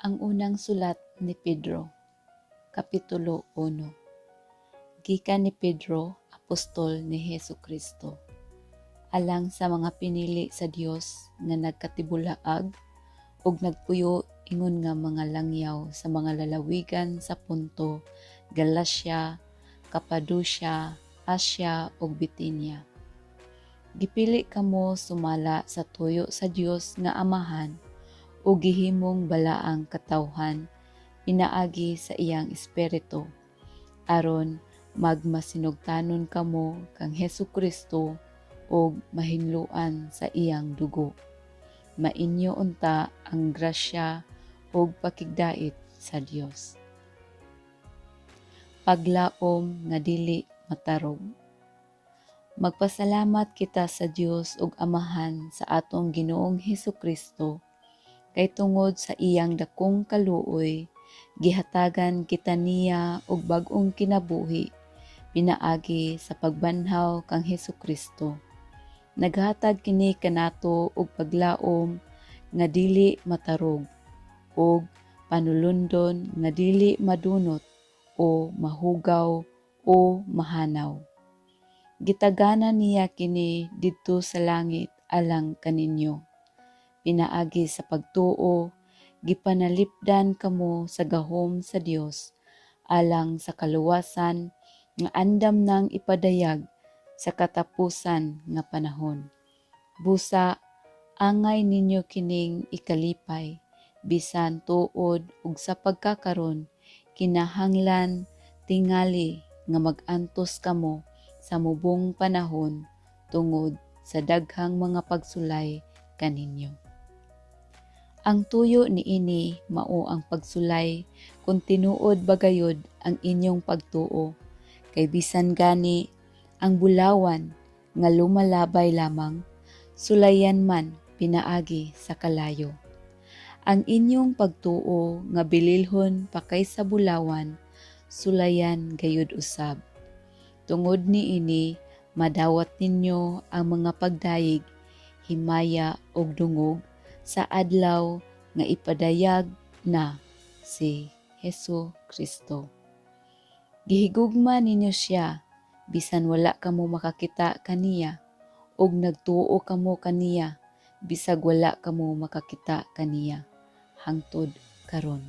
Ang unang sulat ni Pedro, Kapitulo 1. Gikan ni Pedro, apostol ni Hesu Kristo. Alang sa mga pinili sa Dios nga nagkatibulaag ug nagpuyo ingon nga mga langyaw sa mga lalawigan sa Ponto, Galacia, Capadocia, Asia ug Bitinia. Gipili kamo sumala sa tuyo sa Dios nga Amahan ug gihimong balaang katawhan pinaagi sa iyang Espiritu, aron magmasinugtanon kamo kang Hesu Kristo ug mahinloan sa iyang dugo. Mainyo unta ang grasya ug pakigdait sa Dios. Paglaom nga dili matarog. Magpasalamat kita sa Dios ug Amahan sa atong Ginoong Hesu Kristo kay tungod sa iyang dakong kaluoy, gihatagan kita niya og bag-ong kinabuhi pinaagi sa pagbanhaw kang Hesu Kristo. Naghatag kini kanato og paglaom nga dili matarog ug panulundon nga dili madunot o mahugaw o mahanaw. Gitagana niya kini didto sa langit alang kaninyo. Pinaagi sa pagtuo, gipanalipdan kamo sa gahom sa Dios alang sa kaluwasan nga andam nang ipadayag sa katapusan nga panahon. Busa, angay ninyo kining ikalipay, bisan tuod ug sa pagkakaron kinahanglan tingali nga mag-antos kamo sa mubong panahon tungod sa daghang mga pagsulay kaninyo. Ang tuyo niini mao ang pagsulay kung tinuod ba gayud ang inyong pagtuo, kay bisan gani ang bulawan nga lumalabay lamang, sulayan man pinaagi sa kalayo. Ang inyong pagtuo nga bililhon pa kaysa bulawan, sulayan gayud usab. Tungod niini, madawat ninyo ang mga pagdayeg, himaya ug dungog sa adlaw nga ipadayag na si Hesu Kristo. Gihigugma ninyo siya bisan wala kamo makakita kaniya, ug nagtuo kamo kaniya bisag wala kamo makakita kaniya hangtod karon.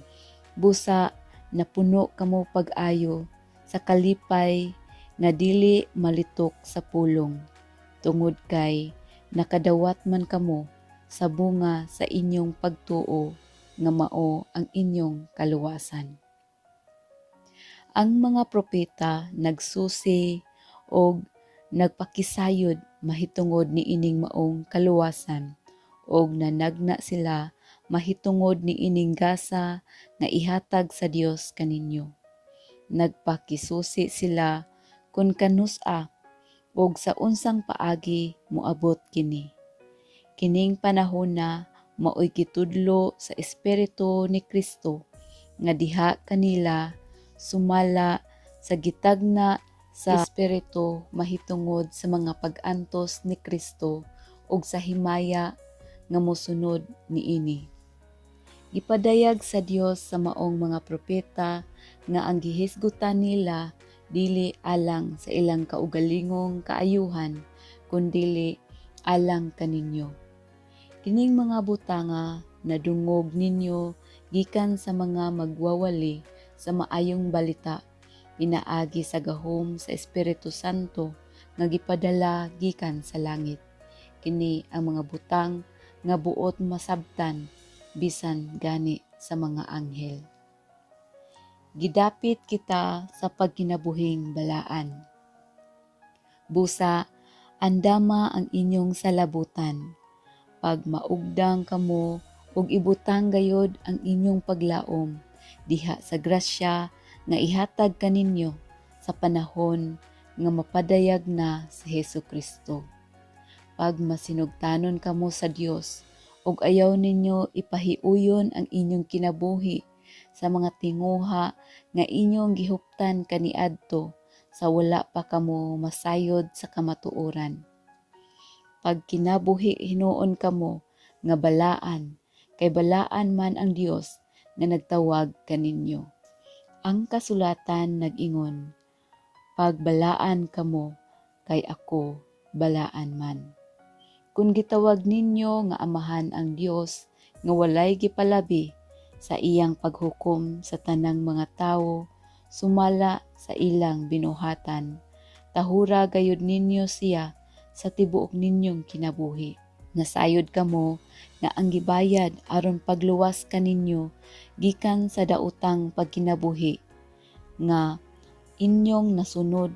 Busa napuno kamo pag-ayo sa kalipay nga dili malitok sa pulong, tungod kay nakadawat man kamo sa bunga sa inyong pagtuo nga mao ang inyong kaluwasan. Ang mga propeta nagsusi og nagpakisayod mahitungod niining maong kaluwasan, og nanagna sila mahitungod niining gasa nga ihatag sa Dios kaninyo. Nagpakisusi sila kung kanus-a ug sa unsang paagi moabot kini. Kining panahona maoy gitudlo sa Espiritu ni Kristo nga diha kanila sumala sa gitagna sa Espiritu mahitungod sa mga pag-antos ni Kristo ug sa himaya nga mosunod niini. Gipadayag sa Dios sa maong mga propeta nga ang gihisgutan nila dili alang sa ilang kaugalingong kaayuhan, kundili alang kaninyo. Kining mga butanga nadungog ninyo gikan sa mga magwawali sa maayong balita pinaagi sa gahom sa Espiritu Santo nga gipadala gikan sa langit. Kini ang mga butang nga buot masabtan bisan gani sa mga anghel. Gidapit kita sa pagkinabuhing balaan. Busa, andama ang inyong salabutan. Pagmaugdang kamo ug ibutang gayod ang inyong paglaom diha sa grasya nga ihatag kaninyo sa panahon nga mapadayag na si Hesu Kristo. Pagmasinugtanon kamo sa Dios ug ayaw ninyo ipahiuyon ang inyong kinabuhi sa mga tinguha nga inyong gihuptan kaniadto sa wala pa kamo masayod sa kamatuoran. Pagkinabuhi hinuon kamo nga balaan, kay balaan man ang Dios nga nagtawag kaninyo. Ang kasulatan nag-ingon, "Pagbalaan kamo kay ako balaan man." Kun gitawag ninyo nga Amahan ang Dios nga walay gipalabi sa iyang paghukom sa tanang mga tawo sumala sa ilang binuhatan, tahura gayud ninyo siya sa tibuok ninyong kinabuhi. Nasayod kamo nga ang gibayad aron pagluwas kaninyo gikan sa daotang pagkinabuhi nga inyong nasunod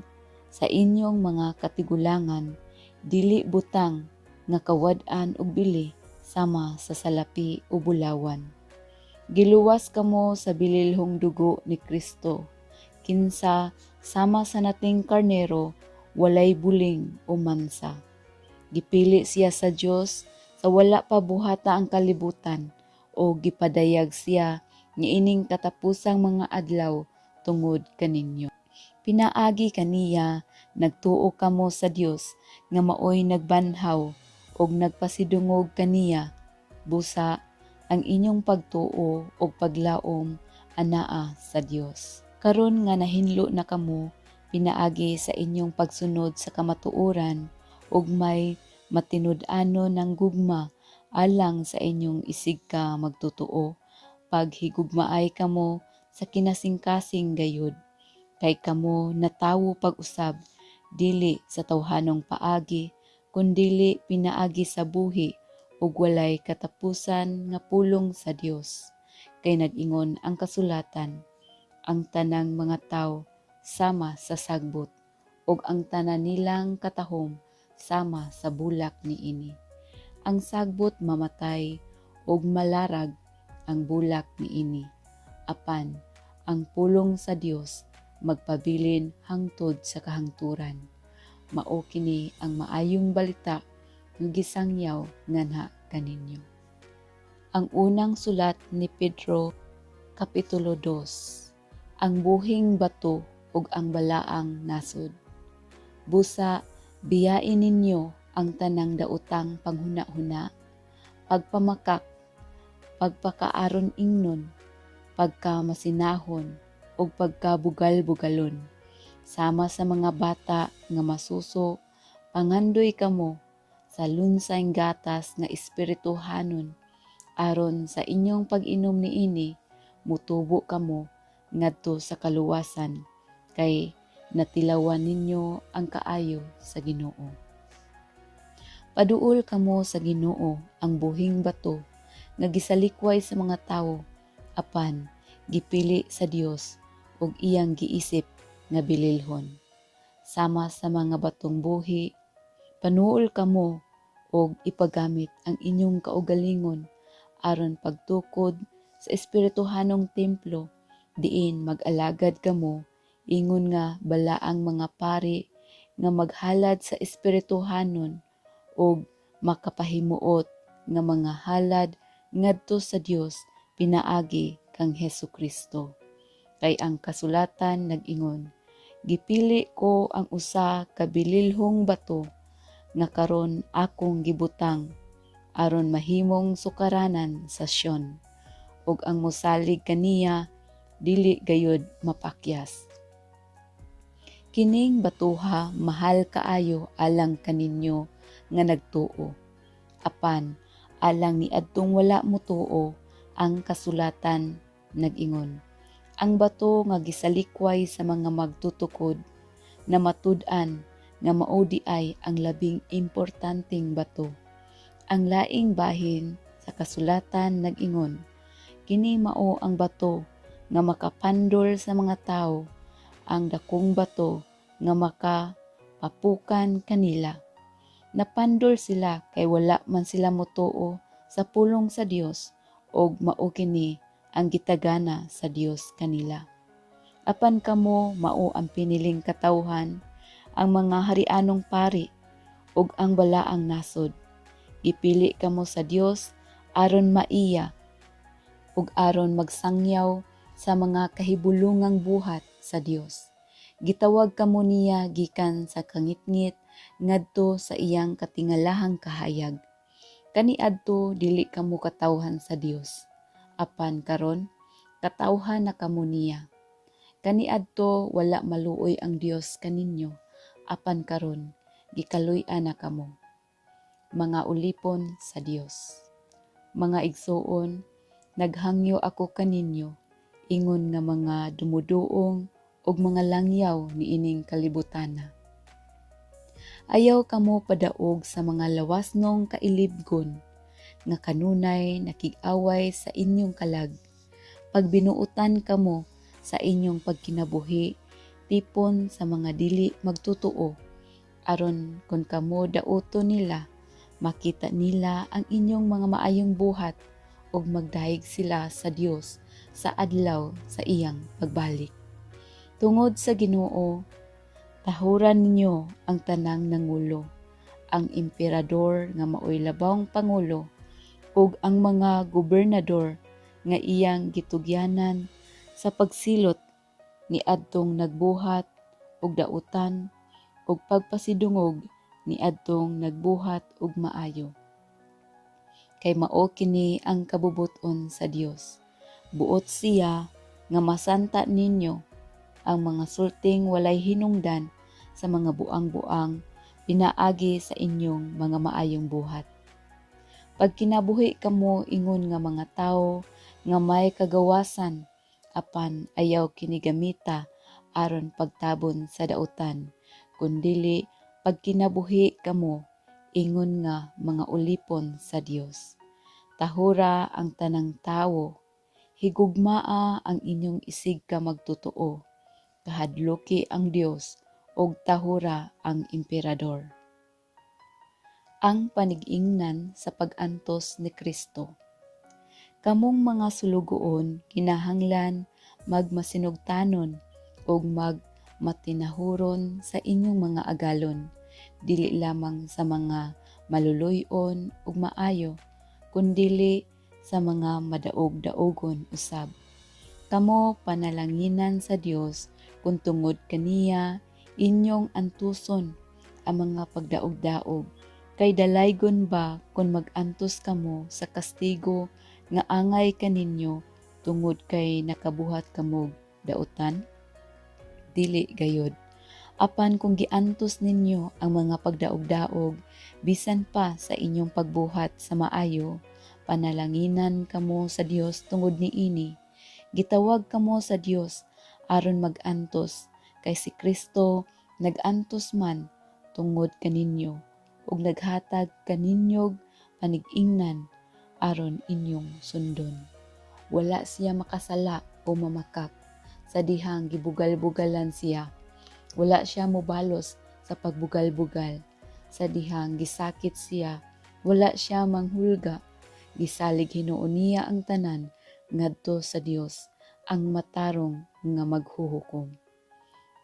sa inyong mga katigulangan dili butang nga kawad-an og bili sama sa salapi o bulawan. Giluwas kamo sa bililhong dugo ni Kristo, kinsa sama sa nating karnero, walay buling o mansa. Gipili siya sa Dios sa wala pa buhata ang kalibutan o gipadayag siya niining katapusang mga adlaw tungod kaninyo. Pinaagi kaniya nagtuo kamo sa Dios nga maoy nagbanhaw og nagpasidungog kaniya. Busa ang inyong pagtuo ug paglaom anaa sa Dios. Karon nga nahinlo na kamo pinaagi sa inyong pagsunod sa kamatuoran ug may matinud-anon ng gugma alang sa inyong isig ka magtotoo, paghigugmaay kamo sa kinasingkasing gayud, kay kamo natawo pag-usab dili sa tawhanong paagi kundili pinaagi sa buhi ug walay katapusan nga pulong sa Dios. Kay nag-ingon ang kasulatan, "Ang tanang mga tawo sama sa sagbot, ug ang tanan nilang katahom sama sa bulak niini. Ang sagbot mamatay ug malarag ang bulak niini. Apan ang pulong sa Dios magpabilin hangtod sa kahangturan." Mao kini ang maayong balita nga gisangyaw nganha kaninyo. Ang unang sulat ni Pedro, Kapitulo 2. Ang buhing bato ug ang balaang nasod. Busa, biyain ninyo ang tanang daotang panghuna-huna, pagpamakak, pagpakaaron ingnon, pagkamasinahon, ug pagkabugal-bugalon. Sama sa mga bata nga masuso, pangandoy kamo sa lunsayng gatas nga espirituhanon aron sa inyong pag-inom niini mutubo kamo ngadto sa kaluwasan kay natilawan ninyo ang kaayo sa Ginoo. Paduol kamo sa Ginoo, ang buhing bato nga gisalikway sa mga tawo apan gipili sa Dios ug iyang giisip nga bililhon. Sama sa mga batong buhi, panuol kamo og ipagamit ang inyong kaugalingon aron pagtukod sa espirituhanong templo diin mag-alagad kamo ingon nga balaang mga pari nga maghalad sa espirituhanon ug makapahimuot nga mga halad ngadto sa Dios pinaagi kang Hesus Kristo. Kay ang kasulatan nag-ingon, "Gipili ko ang usa ka bililhong bato nga karon akong gibutang aron mahimong sukaranan sa Sion, ug ang mosalig kaniya dili gayud mapakyas." Kining batuha mahal kaayo alang kaninyo nga nagtuo. Apan alang niadtong wala motuo, ang kasulatan nag-ingon, "Ang bato nga gisalikway sa mga magtutukod na matud-an nga mao diay ang labing importanteng bato." Ang laing bahin sa kasulatan nag-ingon, "Kini mao ang bato nga makapandol sa mga tawo, ang dakong bato nga makapapukan kanila." Napandol sila kay wala man sila motuo sa pulong sa Dios ug mao kini ang gitagana sa Dios kanila. Apan kamo mao ang piniling katawhan, ang mga harianong pari, ug ang balaang nasod. Gipili kamo sa Dios aron maiya ug aron magsangyaw sa mga kahibulungang buhat sa Dios. Gitawag kamo niya gikan sa kangitngit ngadto sa iyang katingalahang kahayag. Kaniadto dili kamo katawhan sa Dios. Apan karon Katawhan na kamo niya. Kaniadto wala maluoy ang Dios kaninyo, apan karon gikaluy-an na kamo. Mga ulipon sa Dios. Mga igsuon, naghangyo ako kaninyo ingon nga mga dumuduong ug mga langyaw niining kalibutana. Ayaw kamo padaog sa mga lawasnong kailibgon nga kanunay nakig-away sa inyong kalag. Pagbinuotan kamo sa inyong pagkinabuhi tipon sa mga dili magtotoo, aron kon kamo dauton nila, makita nila ang inyong mga maayong buhat ug magdayeg sila sa Dios sa adlaw sa iyang pagbalik. Tungod sa Ginoo, tahuran ninyo ang tanang nangulo, ang emperador nga maoy labawng pangulo, ug ang mga gobernador nga iyang gitugyanan sa pagsilot niadtong nagbuhat og dautan ug pagpasidungog niadtong nagbuhat og maayo. Kay mao kini ang kabubut-on sa Dios. Buot siya nga masanta ninyo ang mga sulting walay hinungdan sa mga buang-buang pinaagi sa inyong mga maayong buhat. Pagkinabuhi kamo ingon nga mga tawo nga may kagawasan, apan ayaw kini gamita aron pagtabon sa dautan, kundili pagkinabuhi kamo ingon nga mga ulipon sa Dios. Tahura ang tanang tawo, higugmaa ang inyong isig ka magtotoo, kahadluki ang Dios ug tahura ang emperador. Ang panig-ingnan sa pag-antos ni Kristo. Kamong mga sulugoon kinahanglan magmasinugtanon ug magmatinahuron sa inyong mga agalon, dili lamang sa mga maluluy-on ug maayo, kundili sa mga madaog-daogon usab. Kamo panalanginan sa Dios kung tungod kaniya inyong antuson ang mga pagdaog-daog. Kay dalaygon ba kung mag-antos kamo sa kastigo nga angay kaninyo tungod kay nakabuhat kamog dautan? Dili gayod. Apan kung giantos ninyo ang mga pagdaog-daog bisan pa sa inyong pagbuhat sa maayo, panalanginan kamo sa Dios tungod niini. Gitawag kamo sa Dios aron mag-antos, kay si Kristo nag-antos man tungod kaninyo ug naghatag kaninyog panig-ingnan aron inyong sundon. Wala siya makasala o mamakak sa dihang gibugal-bugalan siya. Wala siya mobalos sa pagbugal-bugal sa dihang gisakit siya. Wala siya manghulga. Gisalig hinuon niya ang tanan ngadto sa Dios, ang matarong nga maghuhukom.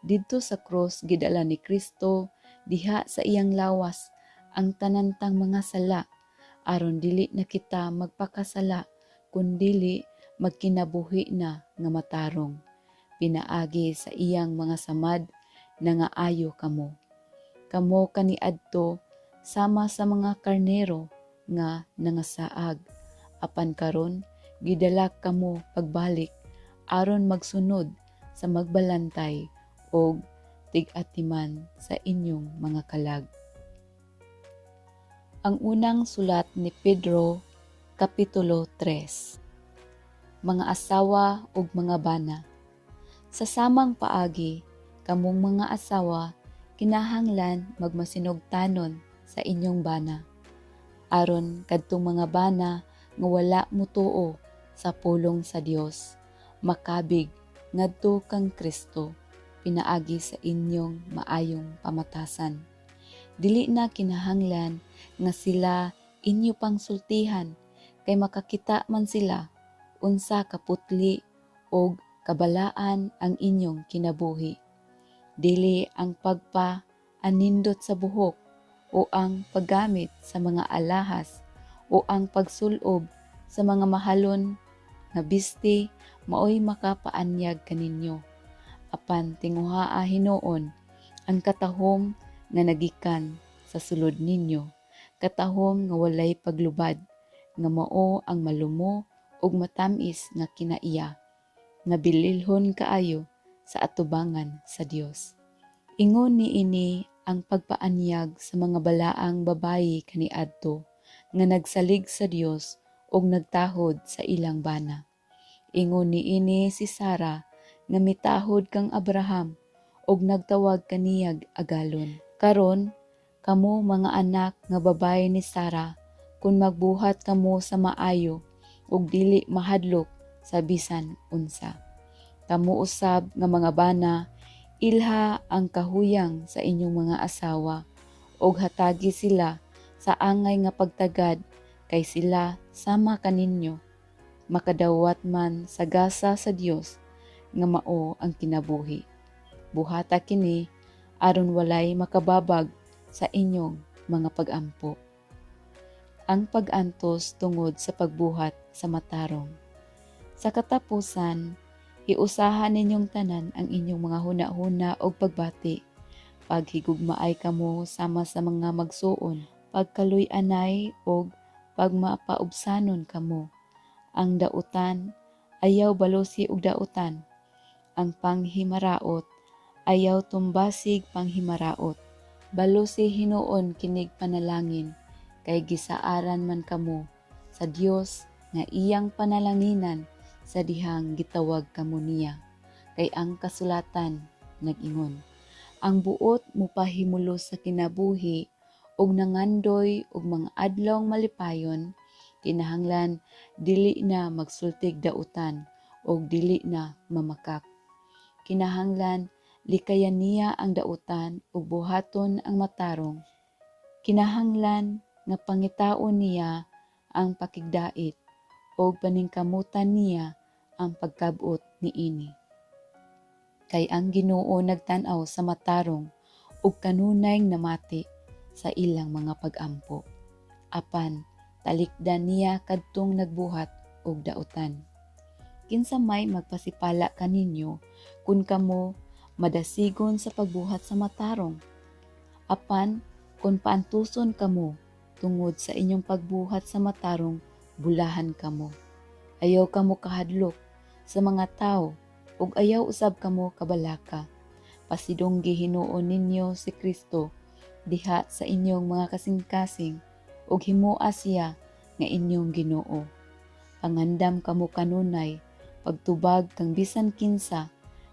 Didto sa krus gidala ni Kristo diha sa iyang lawas ang tanan tang mga sala, aron dili na kita magpakasala, kundili magkinabuhi na nga matarong. Pinaagi sa iyang mga samad nangaayo kamo. Kamo kaniadto sama sa mga karnero nga nangasaag, apan karon gidala kamo pagbalik aron magsunod sa magbalantay og tig-atiman sa inyong mga kalag. Ang unang sulat ni Pedro, Kapitulo 3. Mga asawa ug mga bana. Sa samang paagi, kamong mga asawa kinahanglan magmasinugtanon sa inyong bana, aron kadtong mga bana nga wala motuo sa pulong sa Dios makabig ngadto kang Kristo pinaagi sa inyong maayong pamatasan. Dili na kinahanglan nga sila inyo pang sultihan, kay makakita man sila unsa kaputli og kabalaan ang inyong kinabuhi. Dili ang pagpa anindot sa buhok o ang paggamit sa mga alahas o ang pagsulob sa mga mahalon nga bisti maoy makapaanyag kaninyo. Apan tinguhaa hinuon ang katahom nga nagikan sa sulod ninyo, katahom nga walay paglubad, nga mao ang malumo ug matamis nga kinaiya. nga bililhon kaayo sa atubangan sa Dios. Ingon niini ang pagpaanyag sa mga balaang babayi kaniadto nga nagsalig sa Dios ug nagtahod sa ilang bana. Ingon niini si Sara nga mitahod kang Abraham ug nagtawag kaniyag agalon. Karon, kamo mga anak nga babayi ni Sara, kun magbuhat kamo sa maayo ug dili mahadlok sa bisan unsa. Kamo usab nga mga bana, ilha ang kahuyang sa inyong mga asawa ug hatagi sila sa angay nga pagtagad kay sila sama kaninyo makadawat man sa gasa sa Dios nga mao ang kinabuhi. Buhata kini aron walay makababag sa inyong mga pagampo. Ang pag-antos tungod sa pagbuhat sa matarong. Sa katapusan, hiusahan ninyong tanan ang inyong mga huna-huna og pagbati. Paghigugmaay kamo sama sa mga magsuon, pagkaluy-anay og pagmapaubsanon kamo. Ang dautan, ayaw balusi og dautan. Ang panghimaraot, ayaw tumbasig panghimaraot. Balusi hinuon kinig panalangin, kay gisaaran man kamo sa Dios nga iyang panalanginan sa dihang gitawag kamo niya. Kay ang kasulatan nag-ingon, ang buot mopahimulos sa kinabuhi ug nangandoy og mga adlawng malipayon, kinahanglan dili na magsultig dautan ug dili na mamakak. Kinahanglan likayan niya ang dautan ug buhaton ang matarong. Kinahanglan nga pangitaon niya ang pakigdait ug paningkamutan niya ang pagkab-ot niini. Kay ang Ginoo nagtan-aw sa matarong ug kanunayng namati sa ilang mga pagampo. Apan talikdan niya kadtong nagbuhat og dautan. Kinsa may magpasipala kaninyo kun kamo madasigon sa pagbuhat sa matarong? Apan kun paantuson kamo tungod sa inyong pagbuhat sa matarong, bulahan kamo. Ayaw kamo kahadlok sa mga tawo ug ayaw usab kamo kabalaka. Pasidunggi hinuon ninyo si Kristo diha sa inyong mga kasing-kasing ug himoa siya nga inyong Ginoo. Pangandam kamo kanunay pagtubag kang bisan kinsa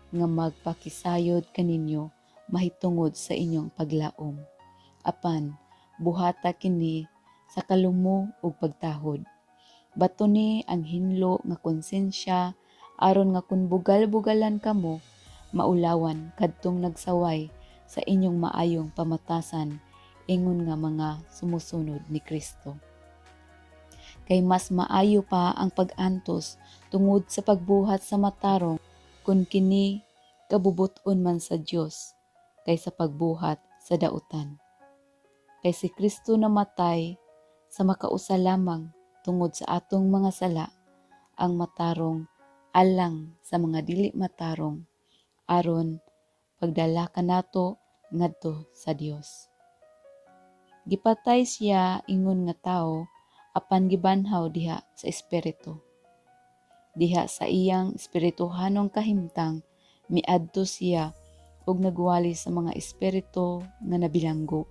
nga magpakisayod kaninyo mahitungod sa inyong paglaom. Apan buhata kini sa kalumo ug pagtahod. Batuni ang hinlo nga konsensya aron nga kun bugal-bugalan kamo, maulawan kadtong nagsaway sa inyong maayong pamatasan ingon nga mga sumusunod ni Kristo. Kay mas maayo pa ang pag-antos tungod sa pagbuhat sa matarong kun kini kabubut-on man sa Dios kaysa pagbuhat sa dautan. Kay si Kristo namatay sa makausa lamang tungod sa atong mga sala, ang matarong alang sa mga dili matarong, aron pagdala kanato ngadto sa Dios. Gipatay siya ingon nga tawo apan gibanhaw diha sa espiritu. Diha sa iyang espirituhanong kahimtang miadto siya ug nagwali sa mga espiritu nga nabilanggo.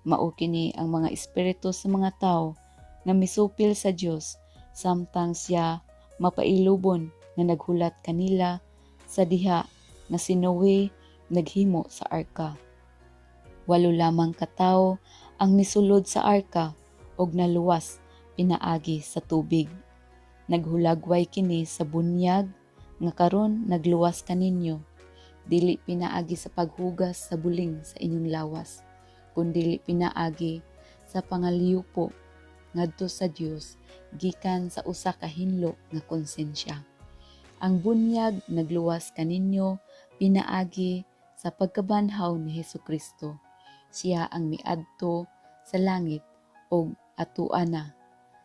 Mao kini ang mga espiritu sa mga tawo nga misupil sa Dios samtang siya mapailubon nga naghulat kanila sa diha nga si Noe naghimo sa arka. Walo lamang ka tawo ang misulod sa arka ug naluwas pinaagi sa tubig. Naghulagway kini sa bunyag nga karon nagluwas kaninyo, dili pinaagi sa paghugas sa buling sa inyong lawas, kundili pinaagi sa pangaliyupo ngadto sa Dios gikan sa usa ka hinlo nga konsensya. Ang bunyag nagluwas kaninyo pinaagi sa pagkabanhaw ni Hesukristo. Siya ang miadto sa langit ug atoa na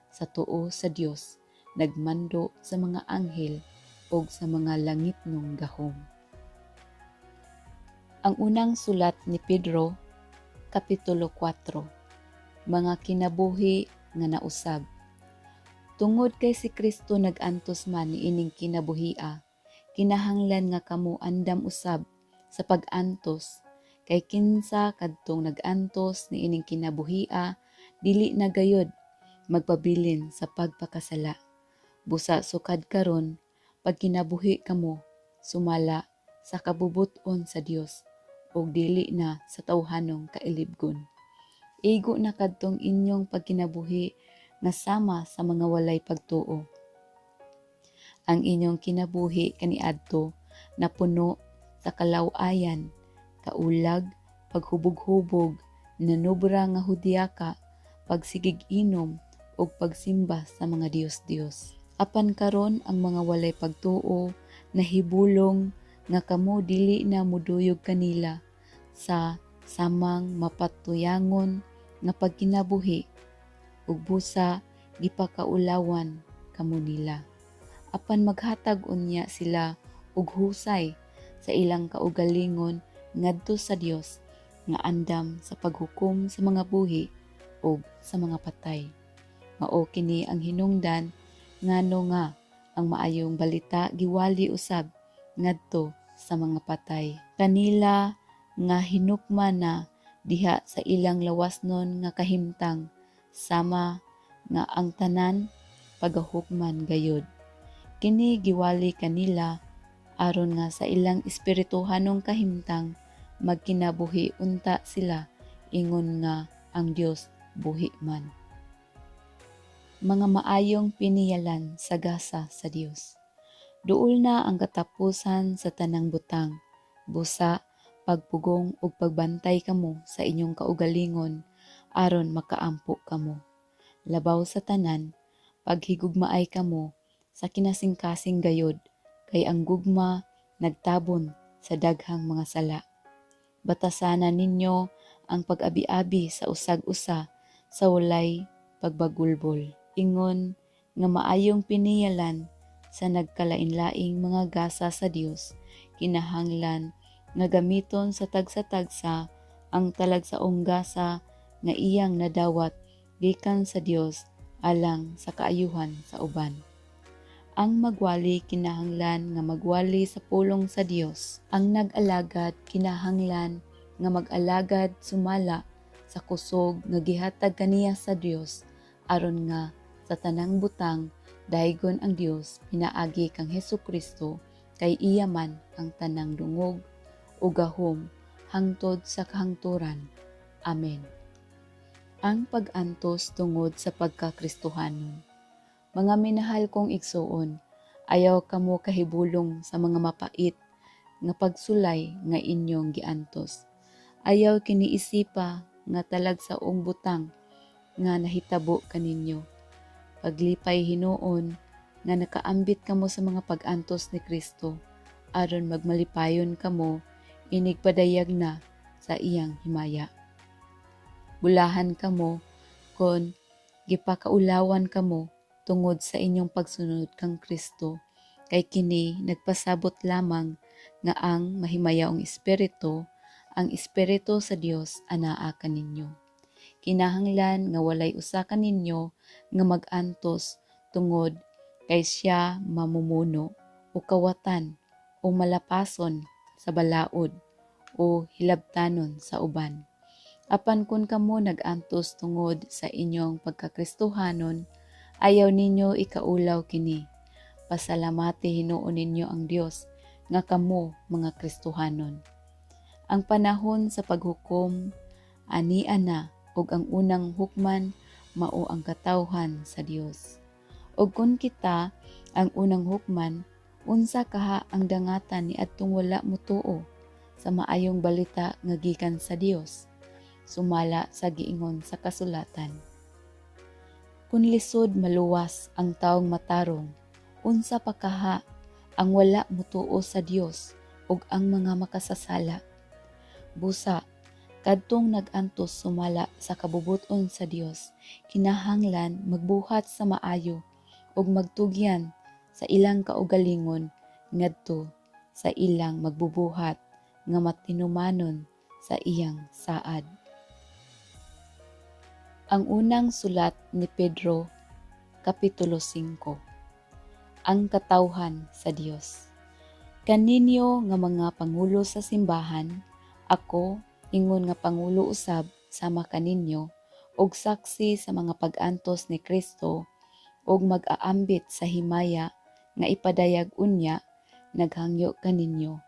sa tuo sa Dios, nagmando sa mga anghel ug sa mga langitnong gahom. Ang unang sulat ni Pedro, Kapitulo 4. Mga kinabuhi nga nausab. Tungod kay si Kristo nag-antos man niining kinabuhia, Kinahanglan nga kamo andam usab sa pag-antos, kay kinsa kadtong nag-antos niining kinabuhia dili na gayod magpabilin sa pagpakasala. Busa sukad karon pagkinabuhi kamo sumala sa kabubut-on sa Dios ug dili na sa tawhanong kailibgon. Igo na kadtong inyong pagkinabuhi nga sama sa mga walay pagtuo. Ang inyong kinabuhi kaniadto napuno sa kalaw-ayan, kaulag, paghubog-hubog, nanubra nga hudyaka, pagsigig inom ug pagsimba sa mga diyos-diyos. Apan karon ang mga walay pagtuo nahibulong nga kamo dili na moduyog kanila sa samang mapatuyangon nga pagkinabuhi ug busa gipakaulawan kamo nila. Apan maghatag unya sila og husay sa ilang kaugalingon ngadto sa Dios nga andam sa paghukom sa mga buhi ug sa mga patay. Mao kini ang hinungdan ngano nga ang maayong balita giwali usab ngadto sa mga patay. Kanila nga hinukman na diha sa ilang lawasnon nga kahimtang, sama nga ang tanan pagahukman gayod. Kini giwali kanila aron nga sa ilang espirituhanong kahimtang magkinabuhi unta sila ingon nga ang Dios buhi man. Mga maayong piniyalan sa gasa sa Dios. Duol na ang katapusan sa tanang butang. Busa pagpugong ug pagbantay kamo sa inyong kaugalingon aron makaampo kamo. Labaw sa tanan, paghigugmaay kamo sa kinasingkasing gayod, kay ang gugma nagtabon sa daghang mga sala. Batasana ninyo ang pag-abi-abi sa usag-usa sa walay pagbagulbol. Ingon nga maayong piniyalan sa nagkalain-laing mga gasa sa Dios, kinahanglan nga gamiton sa tagsa-tagsa ang talagsaong gasa nga iyang nadawat gikan sa Dios alang sa kaayuhan sa uban. Ang magwali kinahanglan nga magwali sa pulong sa Dios. Ang nag-alagad kinahanglan nga mag-alagad sumala sa kusog nga gihatag kaniya sa Dios aron nga sa tanang butang daygon ang Dios pinaagi kang Hesus Kristo, kay iya man ang tanang dungog ug gahom hangtod sa kahangturan. Amen. Ang pag-antos tungod sa pagkakristohanon. Mga minahal kong igsuon, ayaw kamo kahibulong sa mga mapait nga pagsulay nga inyong giantos. Ayaw kini isipa nga talagsaong butang nga nahitabo kaninyo. Paglipay hinuon nga nakaambit kamo sa mga pag-antos ni Kristo aron magmalipayon kamo inig padayag na sa iyang himaya. Bulahan kamo kon gipakaulawan kamo tungod sa inyong pagsunod kang Kristo, kay kini nagpasabot lamang nga ang mahimayaong espiritu, ang espiritu sa Dios, anaa kaninyo. Kinahanglan nga walay usa kaninyo nga mag-antos tungod kay siya mamumuno o kawatan o malapason sa balaod o hilabtanon sa uban. Apan kung kamo nag-antos tungod sa inyong pagkakristohanon, ayaw ninyo ikaulaw kini. Pasalamati hinuon ninyo ang Dios nga kamo mga Kristohanon. Ang panahon sa paghukom ania na ug ang unang hukman mao ang katawhan sa Dios. Ug kun kita ang unang hukman, unsa kaha ang dangatan ni adtong wala motuo sa maayong balita nga gikan sa Dios? Sumala sa giingon sa kasulatan, "Kun lisod maluwas ang taong matarong, unsa pa kaha ang wala motuo sa Dios ug ang mga makasasala?" Busa kadtong nag-antos sumala sa kabubut-on sa Dios kinahanglan magbuhat sa maayo ug magtugyan sa ilang kaugalingon ngadto sa ilang magbubuhat nga matinumanon sa iyang saad. Ang unang sulat ni Pedro, Kapitulo 5. Ang katawhan sa Dios. Kaninyo nga mga pangulo sa simbahan, ako ingon nga pangulo usab sama kaninyo ug saksi sa mga pag-antos ni Kristo ug mag-aambit sa himaya nga ipadayag unya, naghangyo kaninyo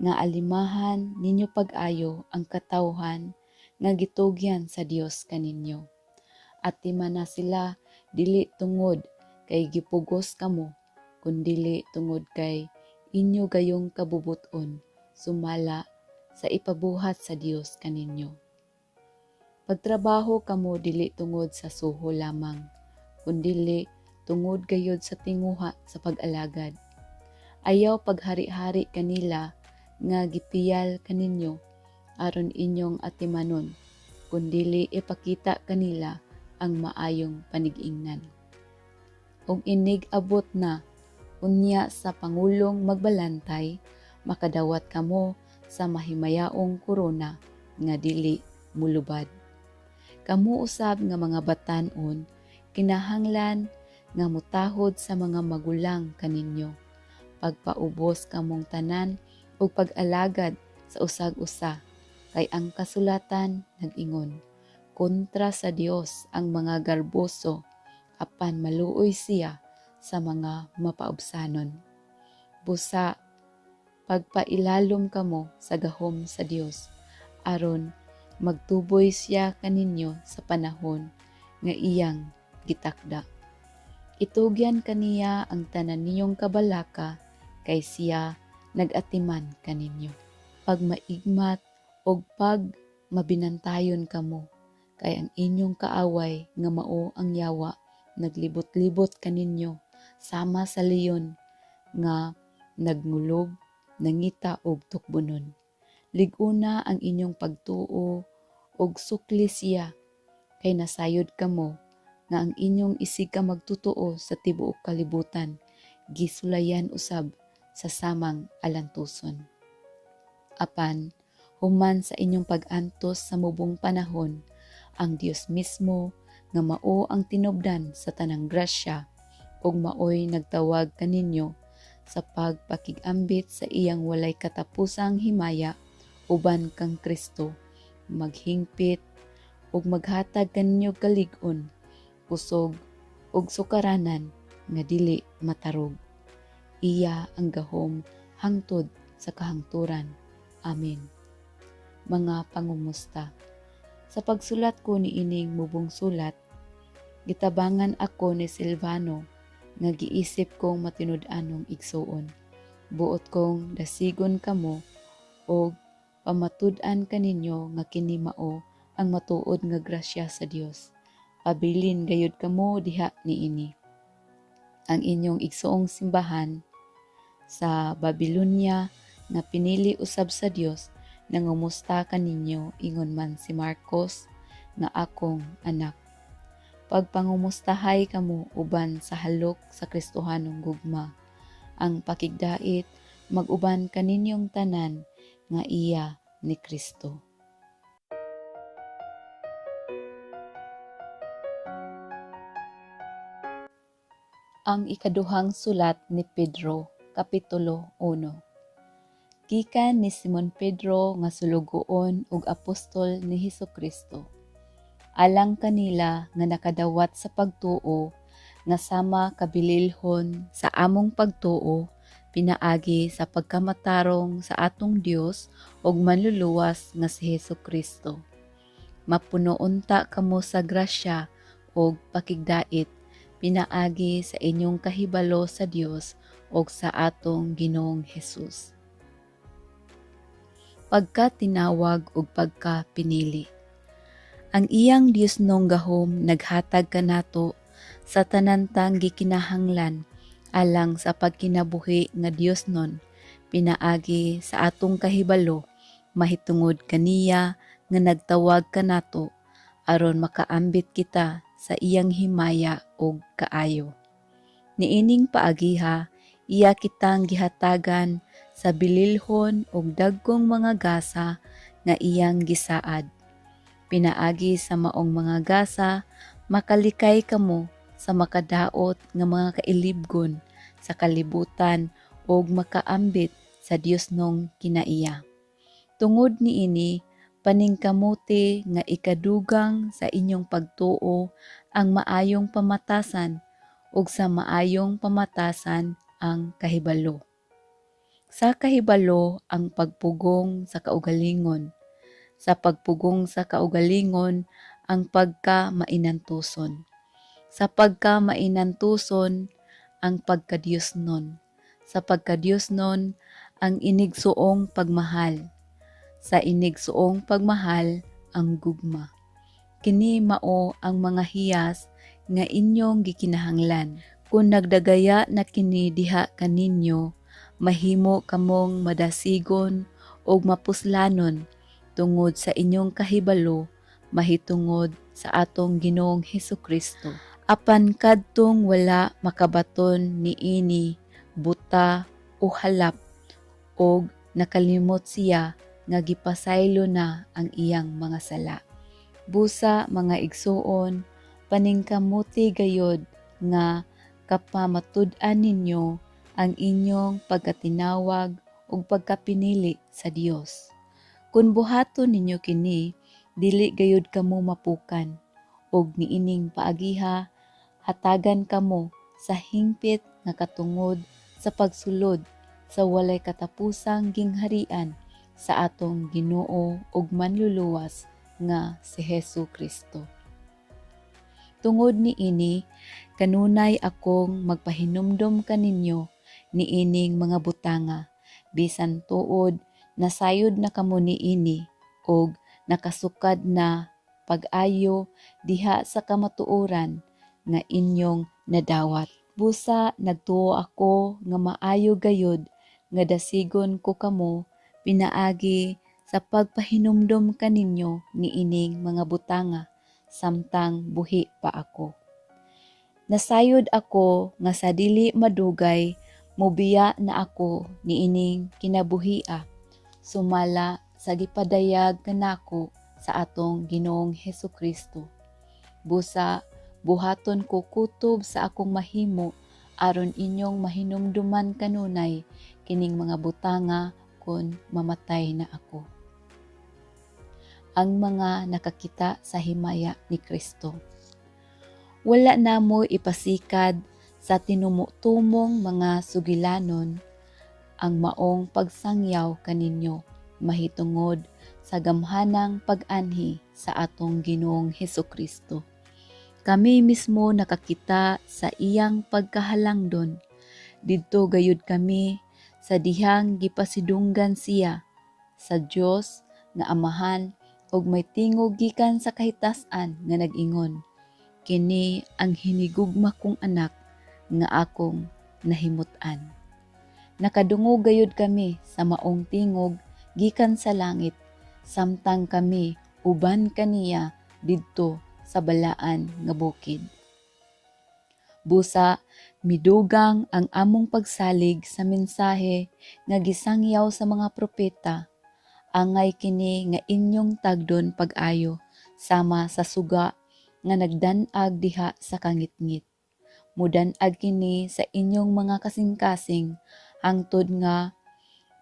nga alimahan ninyo pag-ayo ang katawhan nga gitugyan sa Dios kaninyo. Atimana sila dili tungod kay gipugos kamo, kundili tungod kay inyo gayong kabubut-on sumala sa ipabuhat sa Dios kaninyo. Pagtrabaho kamo dili tungod sa suho lamang, kundili tungod gayod sa tinguha sa pag-alagad. Ayaw paghari-hari kanila nga gipiyal kaninyo aron inyong atimanon, kundili ipakita kanila ang maayong panig-ingnan. Ug inig abot na unya sa pangulong magbalantay, makadawat kamo sa mahimayaong korona nga dili mulubad. Kamo usab nga mga batan-on, kinahanglan nga mutahod sa mga magulang kaninyo. Pagpaubos kamong tanan ug pag-alagad sa usag-usa, kay ang kasulatan nag-ingon, kontra sa Dios ang mga garboso, apan maluoy siya sa mga mapaubsanon. Busa pagpailalom kamo sa gahom sa Dios aron magtuboy siya kaninyo sa panahon nga iyang gitakda. Itugyan kaniya ang tanan ninyong kabalaka kay siya nag-atiman kaninyo. Pagmaigmat og pag mabinantayon kamo kay ang inyong kaaway nga mao ang yawa naglibot-libot kaninyo sama sa leon nga nagngulob nangita og tukbonon. Lig-una ang inyong pagtuo og sukli siya kay nasayod kamo nga ang inyong isig ka magtotoo sa tibuok kalibutan gisulayan usab sa samang alantuson. Apan human sa inyong pag-antos sa mubong panahon, ang Dios mismo nga mao ang tinubdan sa tanang grasya ug maoy nagtawag kaninyo sa pagpakig-ambit sa iyang walay katapusang himaya uban kang Kristo, maghingpit ug maghatag kaninyo kalig-on, kusog ug sukaranan nga dili matarog. Iya ang gahom hangtod sa kahangturan. Amen. Mga pangumusta. Sa pagsulat ko niining mubong sulat, gitabangan ako ni Silvano nga giisip kong matinud-anong igsuon. Buot kong dasigon kamo og pamatud-an kaninyo nga kini mao ang matuod nga grasya sa Dios. Pabilin gayud kamo diha niini. Ang inyong igsuong simbahan sa Babylonia nga pinili usab sa Dios nangumusta kaninyo, ingon man si Marcos nga akong anak. Pagpangumustahay kamo uban sa halok sa Kristohanong gugma. Ang pakigdait mag-uban kaninyong tanan nga iya ni Kristo. Ang ikaduhang sulat ni Pedro, Kapitulo 1. Gikan ni Simon Pedro nga sulugoon ug apostol ni Hesukristo. Alang kanila nga nakadawat sa pagtuo nga sama kabililhon sa among pagtuo pinaagi sa pagkamatarong sa atong Dios ug manluluwas nga si Hesukristo. Mapuno unta kamo sa grasya ug pakigdait pinaagi sa inyong kahibalo sa Dios ug sa atong Ginoong Hesus. Pagkatinawag ug pagkapinili. Ang iyang Diosnong gahom naghatag kanato sa tanan tang gikinahanglan alang sa pagkinabuhi nga Diosnon pinaagi sa atong kahibalo mahitungod kaniya nga nagtawag kanato aron makaambit kita sa iyang himaya ug kaayo. Niining paagiha, iya kitang gihatagan sa bililhon ug dagkong mga gasa nga iyang gisaad. Pinaagi sa maong mga gasa, makalikay kamo sa makadaot nga mga kailibgon sa kalibutan ug makaambit sa Diosnong kinaiya. Tungod niini, paningkamuti nga ikadugang sa inyong pagtuo ang maayong pamatasan ug sa maayong pamatasan ang kahibalo. Sa kahibalo ang pagpugong sa kaugalingon. Sa pagpugong sa kaugalingon ang pagka-mainantuson. Sa pagka-mainantuson ang pagkadiyosnon. Sa pagkadiyosnon ang inigsuong pagmahal. Sa inigsuong pagmahal ang gugma. Kini mao ang mga hiyas nga inyong gikinahanglan. Kung nagdagaya na kini diha kaninyo, mahimo kamong madasigon ug mapuslanon tungod sa inyong kahibalo mahitungod sa atong Ginoong Hesukristo. Apan kadtong wala makabaton niini, buta o halap og nakalimot siya nga gipasaylo na ang iyang mga sala. Busa, mga igsuon, paningkamuti gayod nga kapamatud-an ninyo ang inyong pagkatinawag ug pagkapinili sa Dios. Kun buhaton ninyo kini, dili gayud kamo mapukan ug niining paagiha hatagan kamo sa hingpit nga katungod sa pagsulod sa walay katapusang gingharian sa atong Ginoo ug Manluluwas nga si Hesu Kristo. Tungod niini, kanunay akong magpahinumdom kaninyo niining mga butanga, bisan tuod nasayod na kamo niini ug nakasukad na pag-ayo diha sa kamatuoran nga inyong nadawat. Busa nagtuo ako nga maayo gayud nga dasigon ko kamo pinaagi sa pagpahinumdom kaninyo niining mga butanga samtang buhi pa ako. Nasayod ako nga sa dili madugay mobiya na ako niining kinabuhia sumala sa gipadayag kanako sa atong Ginoong Hesukristo. Busa buhaton ko kutob sa akong mahimo aron inyong mahinumduman kanunay kining mga butanga kon mamatay na ako. Ang mga nakakita sa himaya ni Kristo. Wala namo ipasikad sa tinumo-tumong mga sugilanon ang maong pagsangyaw kaninyo mahitungod sa gamhanang pag-anhi sa atong Ginoong Hesukristo. Kami mismo nakakita sa iyang pagkahalangdon. Didto gayud kami sa dihang gipasidunggan siya sa Dios nga Amahan ug may tingog gikan sa kahitasan nga nag-ingon, "Kini ang hinigugma kong anak nga akong nahimut-an." Nakadungog gayud kami sa maong tingog gikan sa langit samtang kami uban kaniya didto sa balaan nga bukid. Busa midugang ang among pagsalig sa mensahe nga gisangyaw sa mga propeta. Angay kini nga inyong tagdon pag-ayo sama sa suga nga nagdan-ag diha sa kangitngit. Mudan-ag kini sa inyong mga kasing-kasing hangtod nga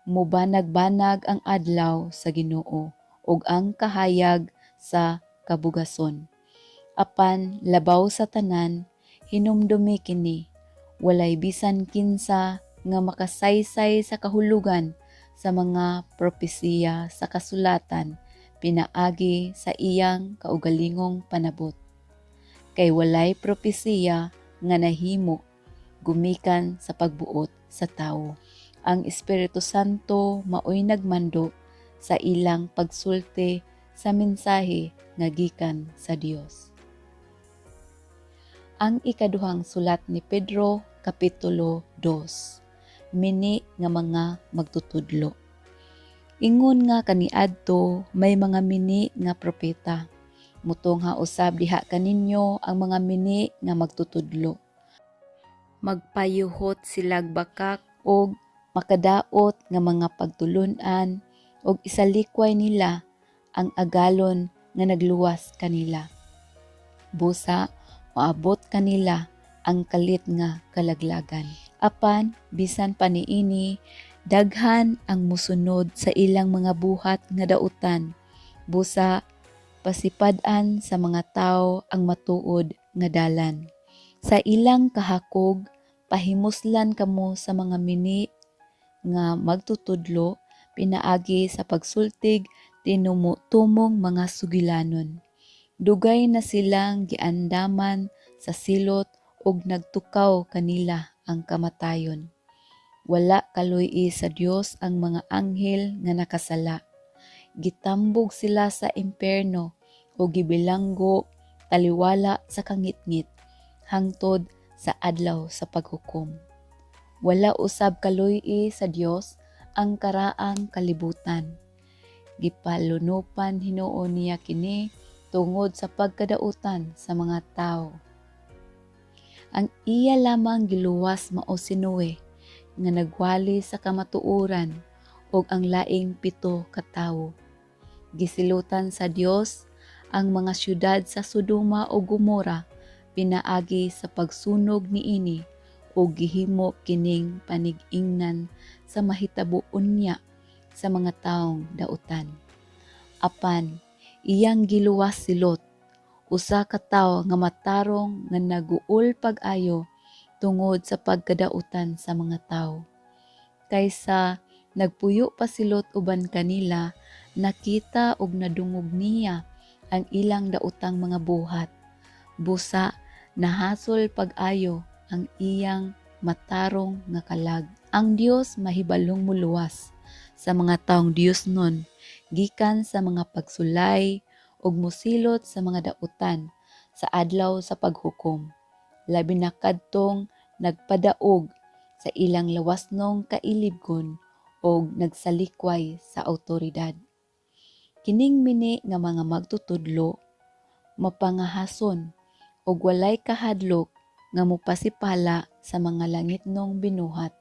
mubanag-banag ang adlaw sa Ginoo ug ang kahayag sa kabugason. Apan labaw sa tanan, hinumdumi kini: walay bisan kinsa nga makasaysay sa kahulugan sa mga propesiya sa kasulatan pinaagi sa iyang kaugalingong panabot. Kay walay propesiya nga nahimo gumikan sa pagbuot sa tawo. Ang Espiritu Santo maoy nagmando sa ilang pagsulti sa mensahe nga gikan sa Dios. Ang ikaduhang sulat ni Pedro, Kapitulo 2. Mini nga mga magtutudlo. Ingon nga kaniadto may mga mini nga propeta, mutungha usab diha kaninyo ang mga mini nga magtutudlo. Magpayuhot silag bakak og makadaot nga mga pagtulun-an ug isalikway nila ang agalon nga nagluwas kanila. Busa moabot kanila ang kalit nga kalaglagan. Apan bisan pa niini, Daghan ang musunod sa ilang mga buhat nga dautan, busa pasipad-an sa mga tawo ang matuod nga dalan. Sa ilang kahakog, pahimuslan kamo sa mga mini nga magtutudlo pinaagi sa pagsultig tinumo-tumong mga sugilanon. Dugay na silang giandaman sa silot ug nagtukaw kanila ang kamatayon. Wala kaluy-i sa Dios ang mga anghel nga nakasala. Gitambog sila sa impierno ug gibilanggo taliwala sa kangitngit hangtod sa adlaw sa paghukom. Wala usab kaluy-i sa Dios ang karaang kalibutan. Gipalunopan hinuon niya kini tungod sa pagkadautan sa mga tawo. Ang iya lamang giluwas mao si Noe nga nagwali sa kamatuoran ug ang laing 7 ka tawo. Gisilutan sa Dios ang mga syudad sa Sodoma ug Gomora pinaagi sa pagsunog niini ug gihimo kining panig-ingnan sa mahitabo unya sa mga taong dautan. Apan iyang giluwas si Lot, usa ka tawo nga matarong nga naguol pag-ayo tungod sa pagkadautan sa mga tawo. Kaysa nagpuyo pa si Lot uban kanila, nakita ug nadungog niya ang ilang daotang mga buhat. Busa nahasol pag-ayo ang iyang matarong nga kalag. Ang Dios mahibalong muluwas sa mga taong Diosnon gikan sa mga pagsulay ug mosilot sa mga dautan sa adlaw sa paghukom, labi na kadtong nagpadaog sa ilang lawasnong kailibgon og nagsalikway sa awtoridad. Kining mini nga mga magtutudlo mapangahason ug walay kahadlok nga mopasipala sa mga langitnong binuhat.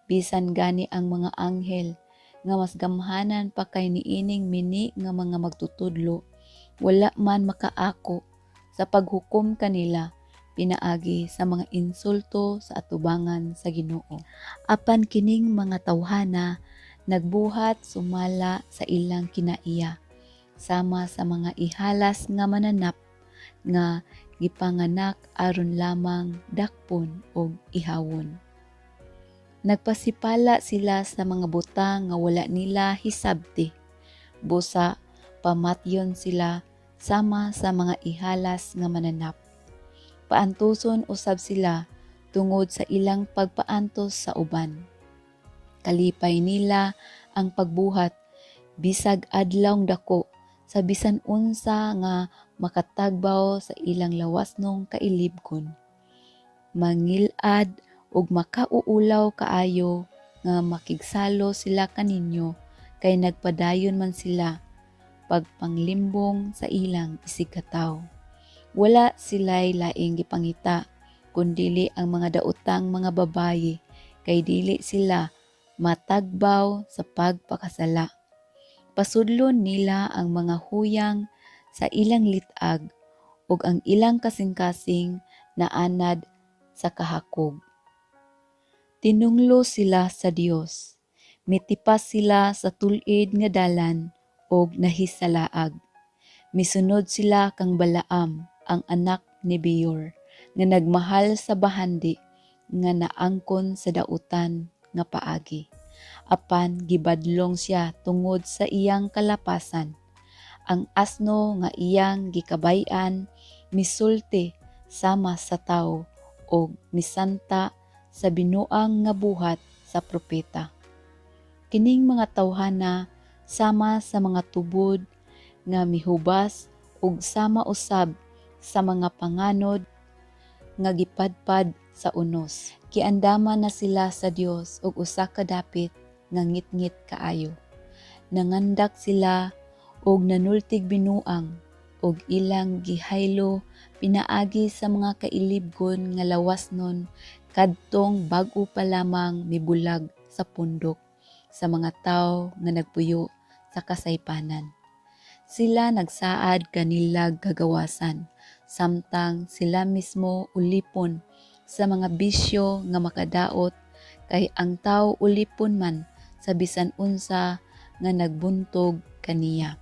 Bisan gani ang mga anghel nga mas gamhanan pa kay niining mini nga mga magtutudlo, wala man makaako sa paghukom kanila pinaagi sa mga insulto sa atubangan sa Ginoo. Apan kining mga tawhana nagbuhat sumala sa ilang kinaiya, sama sa mga ihalas nga mananap nga gipanganak aron lamang dakpon og ihawon. Nagpasipala sila sa mga butang nga wala nila hisabti. Busa pamatyon sila sama sa mga ihalas nga mananap. Paantuson usab sila tungod sa ilang pagpaantos sa uban. Kalipay nila ang pagbuhat bisag adlawng dako sa bisan unsa nga makatagbaw sa ilang lawasnong kailibgon. Mangilad ug makauulaw kaayo nga makigsalo sila kaninyo kay nagpadayon man sila pagpanglimbong sa ilang isigkatawo. Wala sila'y laing gipangita kundili ang mga daotang mga babayi kay dili sila matagbaw sa pagpakasala. Pasudlon nila ang mga huyang sa ilang lit-ag ug ang ilang kasing-kasing naanad sa kahakog. Tinunglo sila sa Dios. Mitipas sila sa tul-id nga dalan ug nahisalaag. Misunod sila kang Balaam, ang anak ni Beor, nga nagmahal sa bahandi nga naangkon sa dautan nga paagi. Apan gibadlong siya tungod sa iyang kalapasan. Ang asno nga iyang gikabay-an misulti sama sa tawo ug misanta sa binuang nga buhat sa propeta. Kining mga tawhana sama sa mga tubod nga mihubas ug sama usab sa mga panganod nga gipadpad sa unos. Giandaman na sila sa Dios og usa ka dapit nga ngitngit kaayo. Nangandak sila og nanultig binuang ug ilang gihaylo pinaagi sa mga kailibgon nga lawasnon kadtong bag-o pa lamang mibulag sa pundok sa mga tawo nga nagpuyo sa kasaypanan. Sila nagsaad kanilag kagawasan, samtang sila mismo ulipon sa mga bisyo nga makadaot Kay ang tawo ulipon man sa bisan unsa nga nagbuntog kaniya.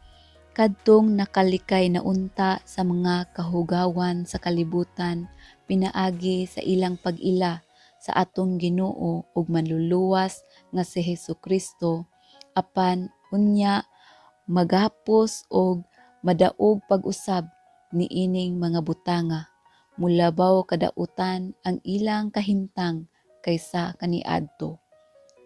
Kadtong nakalikay na unta sa mga kahugawan sa kalibutan pinaagi sa ilang pag-ila sa atong Ginoo ug Manluluwas nga si Hesukristo, apan unya magapos og madaog pag-usab niining mga butanga, mulabaw kadautan ang ilang kahimtang kaysa kaniadto.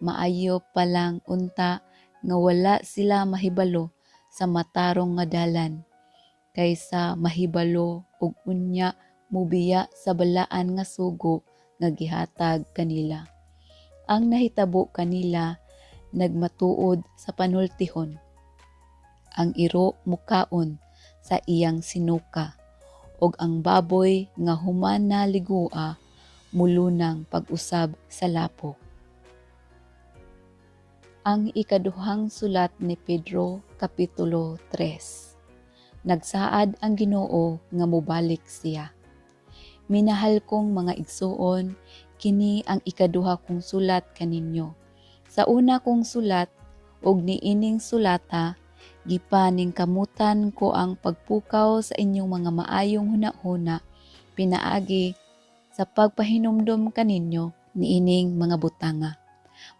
Maayo pa lang unta nga wala sila mahibalo sa matarong nga dalan kaysa mahibalo ug unya mobiya sa balaan nga sugo nga gihatag kanila. Ang nahitabo kanila nagmatuod sa panultihon: "Ang iro mukaon sa iyang sinuka, ug ang baboy nga human na ligua mulunang pag-usab sa lapok." Ang ikaduhang sulat ni Pedro, Kapitulo 3. Nagsaad ang Ginoo nga mobalik siya. Minahal kong mga igsuon, kini ang ikaduha kong sulat kaninyo. Sa una kong sulat ug niining sulata, gipaningkamutan ko ang pagpukaw sa inyong mga maayong hunahuna pinaagi sa pagpahinumdom kaninyo niining mga butanga.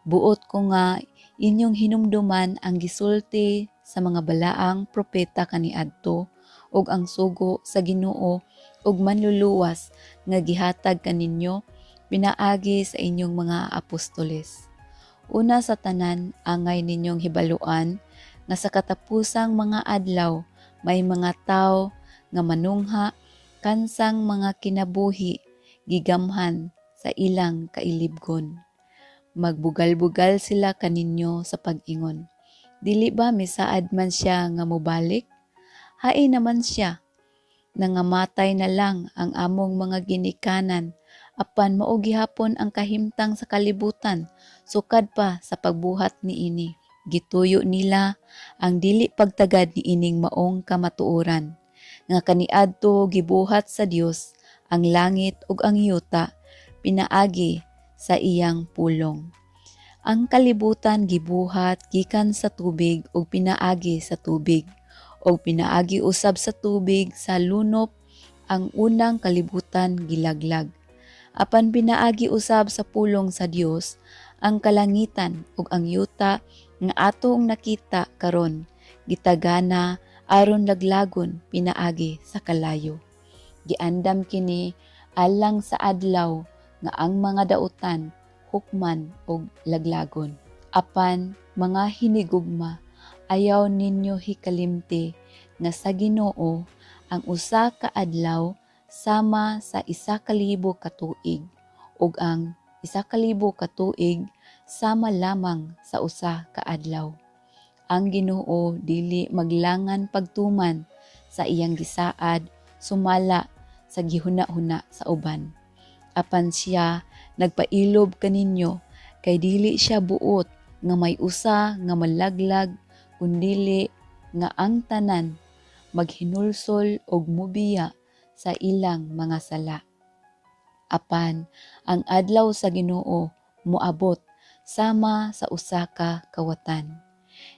Buot ko nga inyong hinumduman ang gisulti sa mga balaang propeta kaniadto ug ang sugo sa Ginoo ug Manluluwas nga gihatag kaninyo pinaagi sa inyong mga apostoles. Una sa tanan, angay ninyong hibaluan nga sa katapusang mga adlaw may mga tawo nga manungha kansang mga kinabuhi gigamhan sa ilang kailibgon. Magbugal-bugal sila kaninyo sa pag-ingon, "Dili ba misaad man siya nga mobalik? Hain naman siya? Nangamatay na lang ang among mga ginikanan, apan mao gihapon ang kahimtang sa kalibutan sukad pa sa pagbuhat niini." Gituyo nila ang dili pagtagad niining maong kamatuoran nga kaniadto gibuhat sa Dios ang langit ug ang yuta pinaagi sa iyang pulong. Ang kalibutan gibuhat gikan sa tubig ug pinaagi sa tubig, ug pinaagi usab sa tubig sa lunop ang unang kalibutan gilaglag. Apan pinaagi usab sa pulong sa Dios, ang kalangitan ug ang yuta nga atong nakita karon gitagana aron laglagon pinaagi sa kalayo. Giandam kini alang sa adlaw nga ang mga dautan hukman og laglagon. Apan mga hinigugma, ayaw ninyo hikalimti nga sa Ginoo ang usa ka adlaw sama sa 1,000 ka tuig ug ang 1,000 ka tuig sama lamang sa usa ka adlaw. Ang Ginoo dili maglangan pagtuman sa iyang gisaad sumala sa gihuna-huna sa uban. Apan siya nagpailob kaninyo kay dili siya buot nga may usa nga malaglag, kundili nga ang tanan maghinulsol og mobiya sa ilang mga sala. Apan ang adlaw sa Ginoo moabot sama sa usa ka kawatan.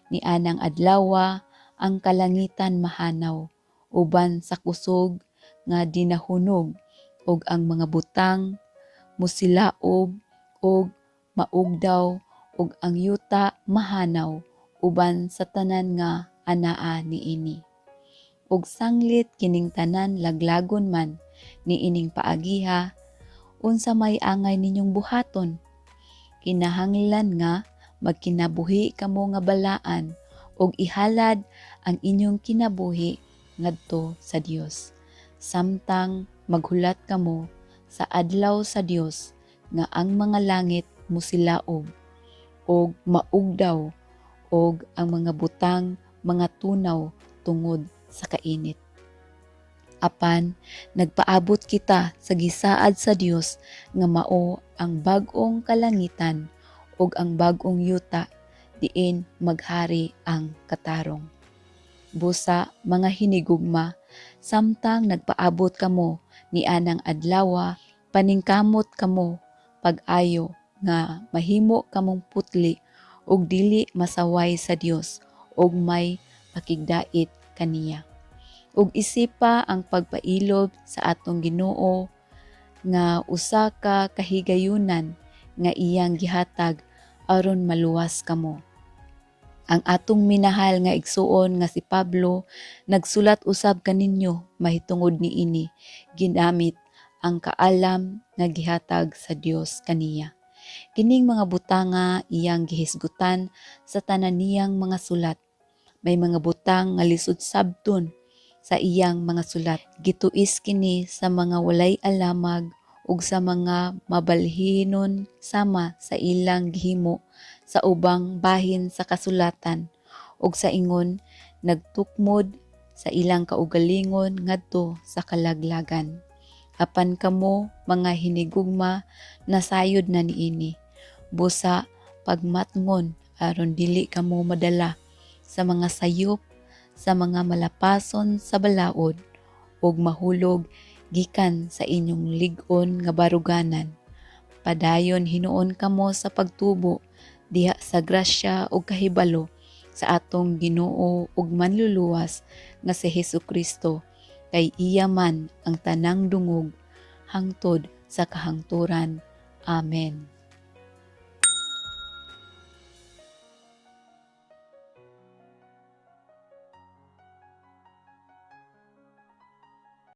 Nianang adlawa ang kalangitan mahanaw uban sa kusog nga dinahunong, ug ang mga butang mosilaob ug maugdaw, ug ang yuta mahanaw uban sa tanan nga anaa niini. Ug sanglit kining tanan laglagon man niining paagiha, unsa may angay ninyong buhaton? Kinahanglan nga magkinabuhi kamo nga balaan ug ihalad ang inyong kinabuhi ngadto sa Dios samtang maghulat kamo sa adlaw sa Dios nga ang mga langit mosilaob ug maugdaw ug ang mga butang mga tunaw tungod sa kainit. Apan nagpaabot kita sa gisaad sa Dios nga mao ang bag-ong kalangitan ug ang bag-ong yuta diin maghari ang katarong. Busa, mga hinigugma, samtang nagpaabot kamo nianang adlawa, paningkamot kamo pag-ayo. nga mahimo kamong putli ug dili masaway sa Dios ug may pakigdait kaniya. Ug isipa ang pagpailob sa atong Ginoo nga usa ka kahigayunan nga iyang gihatag aron maluwas kamo. Ang atong minahal nga igsuon nga si Pablo nagsulat usab kaninyo mahitungod niini, ginamit ang kaalam nga gihatag sa Dios kaniya. Kining mga butanga iyang gihisgutan sa tanan niyang mga sulat. May mga butang nga lisod sabton sa iyang mga sulat. Gituis kini sa mga walay alamag ug sa mga mabalhinon sama sa ilang gihimo sa ubang bahin sa kasulatan ug sa ingon nagtukmod sa ilang kaugalingon ngadto sa kalaglagan. Apan kamo, mga hinigugma, nasayod na niini. Busa pagmatngon aron dili kamo madala sa mga sayop sa mga malapason sa balaod ug mahulog gikan sa inyong lig-on nga baruganan. Padayon hinuon kamo sa pagtubo diha sa grasya ug kahibalo sa atong Ginoo ug Manluluwas nga si Hesus Kristo, kay iya man ang tanang dungog hangtod sa kahangturan. Amen.